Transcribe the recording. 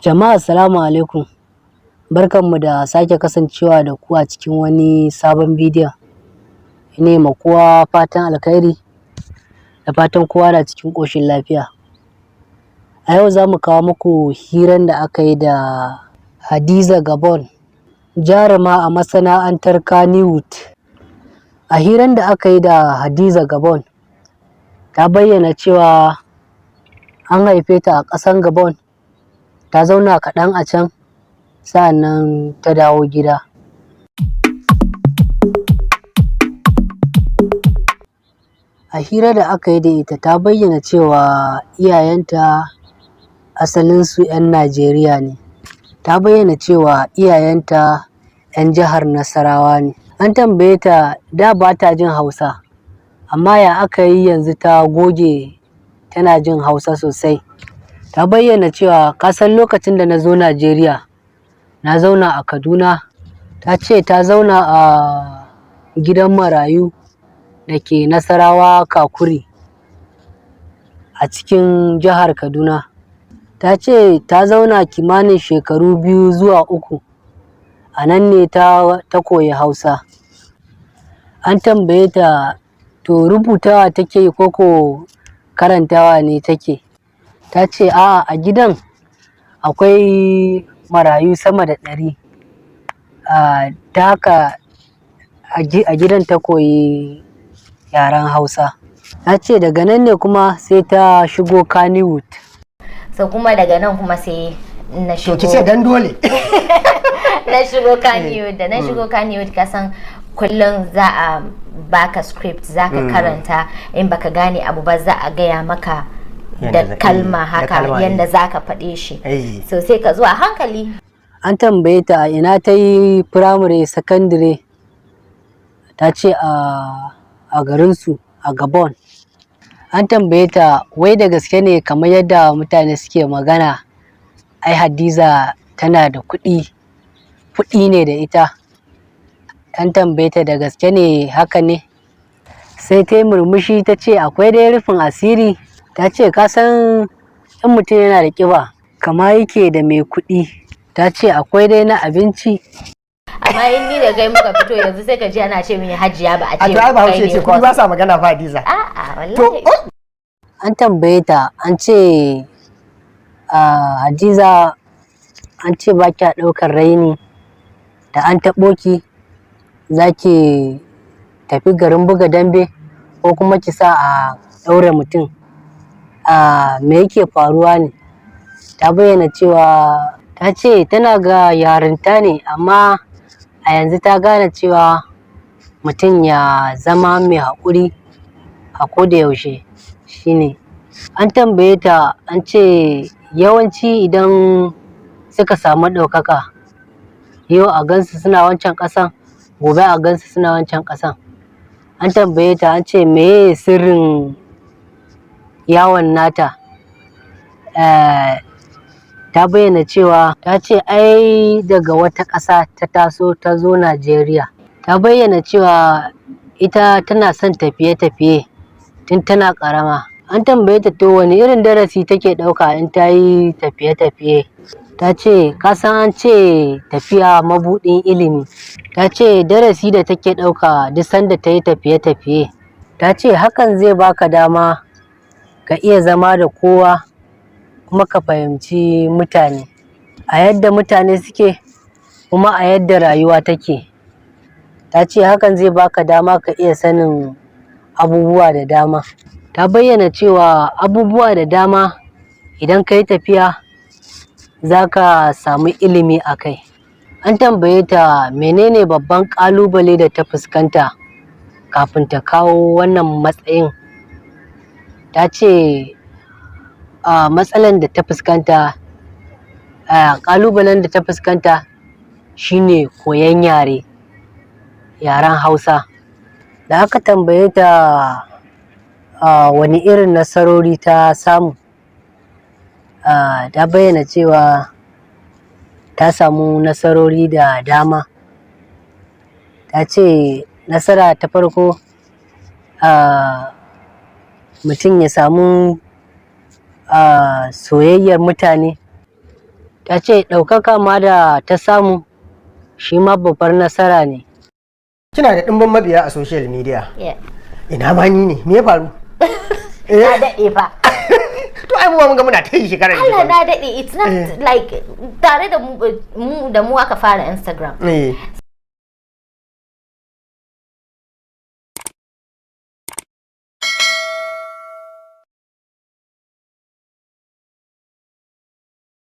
Jama'a, assalamu alaikum. Barkanmu da sake kasancewa da ku a cikin wani sabon bidiyon. Ina ma kowa fatan alkhairi da fatan kowa na cikin ƙoshin lafiya. A yau za mu kawo muku hiran da aka yi da Hadiza Gabon, jaruma a masana'antar Kannywood. A hiran da aka yi da Hadiza Gabon, ta bayyana cewa an haife ta a ƙasan Gabon, ta zauna kaɗan a can, sa'annan ta dawo gida. A hira da aka yi da ita, ta bayyana cewa iyayenta asalinsu 'yan Najeriya ne. Ta bayyana cewa iyayenta 'yan jihar Nasarawa ne. An tambaye ta da ba ta jin Hausa, amma ya aka yi yanzu ta goge tana jin Hausa sosai. Ta bayyana cewa, ka san lokacin da na zo Najeriya, na zauna a Kaduna. Ta ce ta zauna a gidan marayu da ke Nasarawa Kakuri a cikin jihar Kaduna. Ta ce ta zauna kimanin shekaru 2 zuwa 3, a nan ne ta koyi Hausa. An tambaye ta to rubutawa take yi ko ko karantawa ne take? Ta ce a'a, a gidan akwai marayu sama da 100, ta haka a gidan ta koyi yaren Hausa. Ta ce daga nan ne kuma sai ta shigo Kannywood. So kuma daga nan kuma sai na shigo. To ki ce dan dole. Na shigo Kannywood. Da na shigo Kannywood, ka san kullum za a baka script, za ka karanta, in baka gane abu ba za a gaya maka da kalma haka yanda za ka faɗe shi. So sai ka zo a hankali. An tambaye ta a ina ta yi firamare, sakandare. Ta ce a garinsu a Gabon. An tambaye ta wai da gaske ne kamar yadda mutane suke magana, ai Hadiza tana da kuɗi, kuɗi ne da ita. An tambaye ta da gaske ne haka ne? Sai ta yi murmushi, ta ce akwai dai rufin asiri. Ta ce ka san in mutum yana da ƙiba kama yake da mai kuɗi. Ta ce akwai dai na abinci. Amma in ni da kai muka fito yanzu, sai ka ji ana ce mini Hajiya, ba a A ce to ai Bahaushe kai ce ne kuɗi ba sa magana fa, Hadiza. A'a, To wallahi. An tambaye ta, an ce a Hadiza, an ce ba kya ɗaukar raini, da an taɓo ki za ki tafi garin buga dambe ko kuma ki sa a ɗaure mutum, a me yake faruwa ne? Ta bayyana cewa, ta ce tana ga yarinta ne, amma a yanzu ta gane cewa mutum ya zama mai haƙuri a koda yaushe shine. An tambaye ta, an ce yawanci idan suka samu ɗaukaka, yau a gansu suna wancan ƙasan, gobe a gansu suna wancan ƙasan. An tambaye ta, an ce meye sirrin yawon nata? Ta bayyana cewa, ta ce ai daga wata ƙasa ta taso ta zo Najeriya. Ta bayyana cewa ita tana son tafiye-tafiye tun tana ƙarama. An tambaye ta to wani irin darasi take ɗauka in ta yi tafiye-tafiye? Ta ce ka san an ce tafiya mabuɗin ilimi. Ta ce darasi da take ɗauka duk sanda ta yi tafiye-tafiye, ta ce hakan zai baka dama ka iya zama da kowa kuma ka fahimci mutane a yadda mutane suke kuma a yadda rayuwa take. Ta ce hakan zai baka dama ka iya sanin abubuwa da dama. Ta bayyana cewa abubuwa da dama idan ka yi tafiya za ka samu ilimi a kai. An tambaye ta menene babban ƙalubale da ta fuskanta kafin ta kawo wannan matsayin? Ta ce a matsalan da ta fuskanta, ƙalubalen da ta fuskanta shine koyon yare, yaren Hausa. Da aka tambaye ta wani irin nasarori ta samu, ta bayyana cewa ta samu nasarori da dama. Ta ce nasara ta farko, mutum ya samu soyayyar mutane. Ta ce ɗaukaka ma da ta samu shi ma babbar nasara ne. Kina da ɗimbin mabiya a social media. Yeah. Ina ma ni ne, me ya faru? Na daɗe fa. To ai mu ma mun ga muna ta yi shekarar da Allah, shekaru. na daɗe. It's not like tare da mu, mu da mu aka fara Instagram.